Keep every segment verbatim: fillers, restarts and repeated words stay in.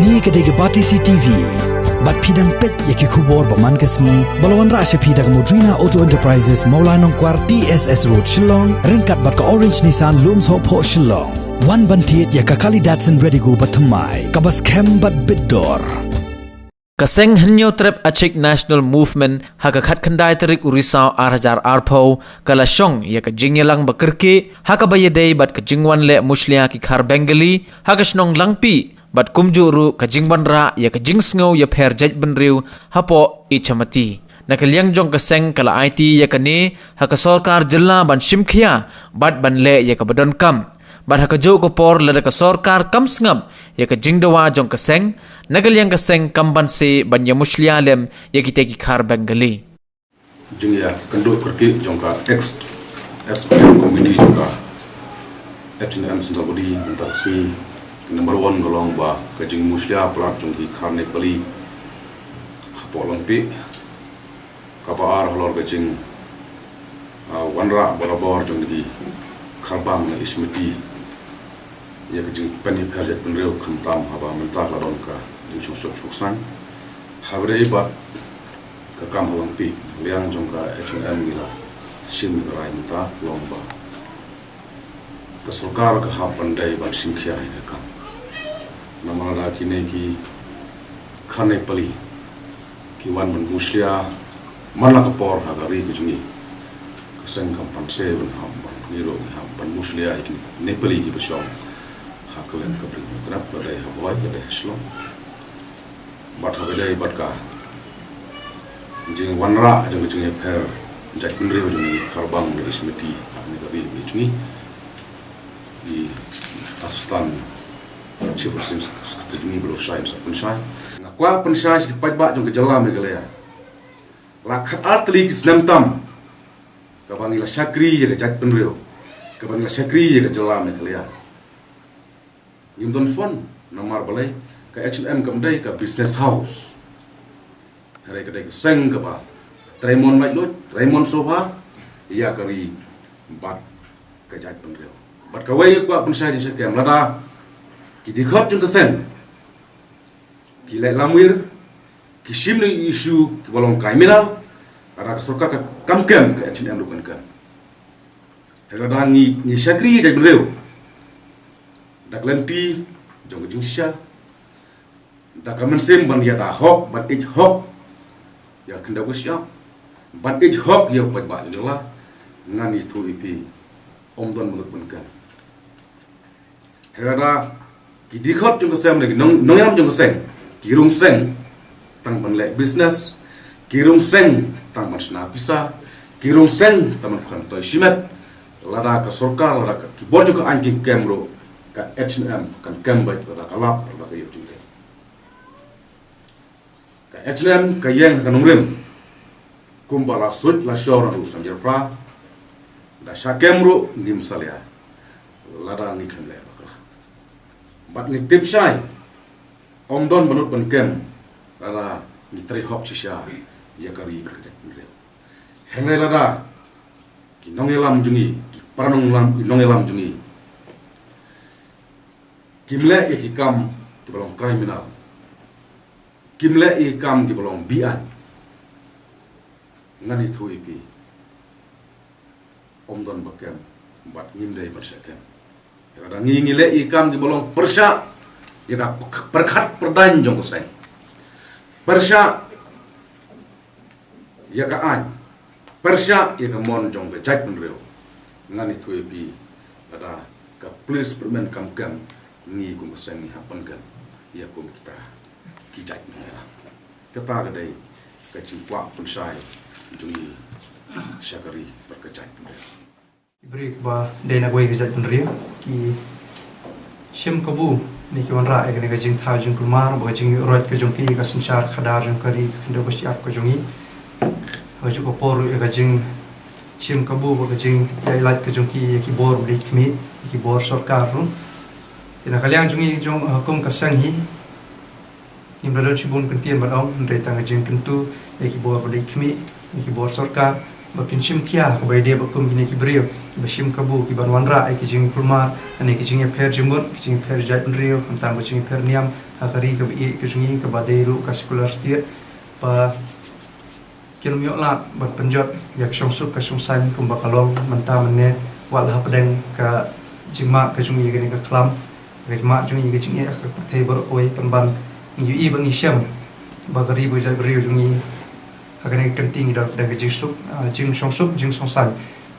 Kane ka dei ka Batesi T V. Bad phi dang peit ïa ki khubor ba man ka sngi ba la wanrah sha phi da ka Modrina Auto Enterprises, Mawlai Nongkwar, T S S Road, Shillong, ryngkat bad ka Orange Nissan, Lumshohphoh, Shillong. Wan ban thied ïa ka kali Datsun Redigo ba thymmai, kaba skhem bad bit dor. Ka seng Hynñiewtrep Achik National Movement ha ka khatkhyndai tarik u Risaw ar hajar arphew ka la shong ïa ka jingïalang ba kyrkieh ha kaba ïadei bad ka jingwan leh mushlia ki Khar Bengali ha ka shnong Langpih, bad kumjuh ruh ka jingwanrah ïa ka jingsngew ïapher jaitbynriew hapoh Ichamati. Na ka liang jong ka seng ka la aiti ïa kane ha ka sorkar jylla ban shim khia bad ban leh ïa kaba donkam. Bad ha kajuh ka por, lada ka sorkar kam sngap ïa ka jingdawa jong ka seng, na ka liang ka seng kam banse ban ïa mushlia lem ïa kita ki Khar Bengali. Jingïakynduh kyrkieh jong ka ex executive committee jong ka H N M Central Body mynta ka sngi, ka number one ka long ba ka jingmushlia palat jong ki Khar Nepali hapoh Langpih. Kaba ar halor ka jing, ah, wanrah barabor jong ki Kharbang na Ichamati ïa ka jingpynïapher jaitbynriew, khamtam haba mynta ka la don ka jingshongsuk shongsang. Haba ïadei bad ka kam ha Langpih, liang jong ka H N M ngi la shim ïa ka rai mynta ka long ba ka sorkar ka hap ban dei ban shim khia ïa ka kam. Namar lada kine ki Khar Nepali ki wan ban mushlia man la ka por ha ka ri ka jong ngi, ka seng kam banse ban hap ban, ngi ruh ngi hap ban mushlia ïa ki Nepali kiba shong ha kylleng ka Bri Hynñiewtrep, la dei ha Bhoi, la dei ha Shillong. Bad haba ïadei bad ka jingwanrah jong ka jingïapher jaitbynriew jong ngi Kharbang na Ichamati ha kane ka ri ka jong ngi, i Assistant Chief Resident Secretary jong ngi ba la shai, sa pynshai. Nga kwah pynshai sha ki paidbah jong ka jylla Meghalaya. La khatar tylli ki snem tam kaba ngi la shakri ïa ka jaitbynriew, kaba ngi la shakri ïa ka jylla Meghalaya. Ngim don fund, namar balei? Ka H N M kam dei ka business house. Hynrei ka dei ka seng kaba trei mon laitluid, trei mon sngewbha ïa ka ri bad ka jaitbynriew. Bad kawei nga kwah pynshai jingshakri, lada ki dkhot jong ka seng ki leh lamwir, ki shim ïa ki issue kiba long criminal, lada ka sorkar ka kam kem, ka H N M ruh kan kem. Hynrei lada ngi, ngi shakri ïa ka jaitbynriew da ka lynti jong ka jingshisha, da ka mynsiem ban ïada hok, ban ïeit hok ïa ka khyndew ka shyiap, ban ïeit hok ïa u paidbah jong ka jylla, ngan ïathuh ïa phi, ym don ba nud ban kem. Hynrei lada ki dkhot jong ka seng, ki nong, nongïalam jong ka seng ki rung seng tang ban leh business, ki rung seng tang ban shna pisa, ki rung seng tang ban khwan toi shimet, lada ka sorkar, lada ka, ki bor jong ka aiñ ki kem ruh, ka H N M kan kem beit, lada ka lap, lada ka ïoh jingtei. Ka H N M ka ïeng ha ka nongrim kumba la suit la shor naduh u snem arphew phra. Da shah kem ruh ngim salia lada ngi khlem leh bakla. Bad ngi tip shai, ym don ba nud ban kem lada ngi trei hok shisha ïa ka ri bad ka jaitbynriew. Hynrei lada ki nongïalam jong ngi, ki para nongïalam, nongïalam jong ngi, kim leh ïa ki kam kiba long criminal, kim leh ïa ki kam kiba long be-aiñ, ngan ïathuh ïa phi, ym don ba kem bad ngim dei ban shah kem. Lada ngi, ngi leh ïa ki kam kiba long pyrshah ïa ka pyrkhat pyrdaiñ jong ka seng, pyrshah ïa ka aiñ, pyrshah ïa ka mon jong ka jaitbynriew, ngan ïathuh ïa phi, lada ka police department kam kem, ngi kum ka seng ngi hap ban kem ïa kum kita ki jait nongïalam. Kata ka dei ka jingkwah pynshai jong ngi sha ka ri bad ka jaitbynriew. Ki briew kiba dei na kawei ka jaitbynriew ki shim kabu ne ki wanrah ïa kane ka jingthaw jingkulmar bad ka jingïuhroit ka jong ki ïa ka synshar khadar jong ka ri, ka khyndew ka shyiap ka jong ngi. Ha kajuh ka por ruh ïa ka jingshim kabu bad ka jingïaid lait ka jong ki ïa ki bor ba dei khmih, ïa ki bor sorkar ruh. Te na ka liang jong ngi jong, eh, kum ka seng hi, ngim da don shibun kyntien ban ong, hynrei tang ka jingkyntu ïa ki bor ba dei khmih, ïa ki bor sorkar, ba kin shim khia ha kaba ïadei bad kum kine ki briew ba shim kabu ki ban wanrah ïa ki jingkulmar, ane ki jingïapher jingmut, ki jingïapher jaitbynriew, khamtam ka jingïapher niam ha ka ri kaba ïeit ka jong ngi kaba dei ruh ka secular state, ba kin ym ïoh lad ban pynjot ïa ka shongsuk ka shongsaiñ kumba ka long mynta mynne, wat la hapdeng ka jingma ka jong ngi ïa kane ka khlam, ka jingma jong ngi ïa ka jingeh ha ka pyrthei baroh kawei, pynban ngi ïohi ba ngi shem ba ka ri bad ka jaitbynriew jong ngi ha kane ka kynti ngi don hapdeng ka jingsuk, ah, jingshongsuk, jingshongsaiñ.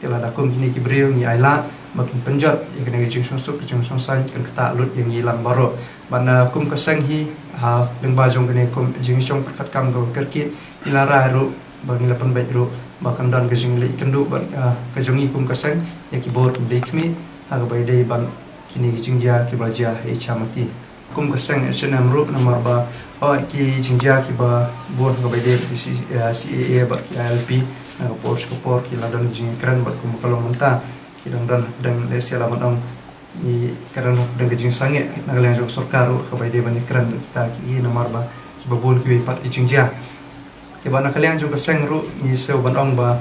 Te lada kum kine ki briew ngi ailad ba kin pynjot ïa kane ka jingshongsuk ka jingshongsaiñ, kan ktah lut ïa ngi lang baroh. Bad na kum ka seng hi, ha lyngba jong kane kum jingshong pyrkhat kam kaba kyrkieh, ngi la rai ruh ba ngi la pynbeit ruh ba kan don ka jingleh kynduh bad, ah, ka jong ngi kum ka seng ïa ki bor kiba dei khmih ha kaba ïadei bad kine ki jingjia kiba la jia ha Ichamati. Kum ka seng H A N M ruh namar ba, oh, ki jingjia kiba bun ha kaba ïadei bad ki C-, eh, C A A bad ki I L P, na ka por sha ka por ki la don ki jingkren bad kumba ka long mynta ki dang don hapdeng, lehse lah ban ong, ki, ka don hapdeng ka jingsangeh na ka liang jong ka sorkar ruh ha kaba ïadei ban ïakren bad kita ki, namar ba kiba bun kiwei pat ki jingjia. Te bad na ka liang jong ka seng ruh ngi sngew ban ong ba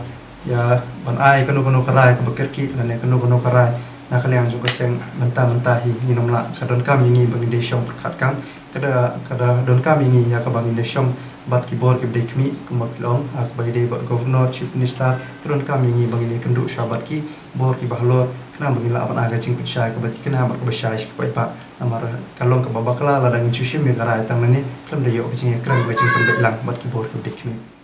ïa ban ai kano kano ka rai kaba kyrkieh lane kano kano ka rai na ka liang jong ka seng mynta mynta hi ngin ym lah, ka donkam ïa ngi ba ngin dei shong pyrkhat kam, ka da, ka da donkam ïa ngi ïa kaba ngin dei shong bad ki bor kiba dei khmih kumba ki la ong, ha kaba ïadei bad Governor, Chief Minister, ka donkam ïa ngi ba ngin ïakynduh shwa bad ki bor kiba halor khnang ba ngin lah ban ai ka jingpynshai kaba thikna bad kaba shai sha ki paidbah. Namar ka long kaba bakla lada ngin shu shim ïa ka rai tang nangne khlem da ïoh ka jingïakren ka jingpynbeit lang bad ki bor kiba dei khmih.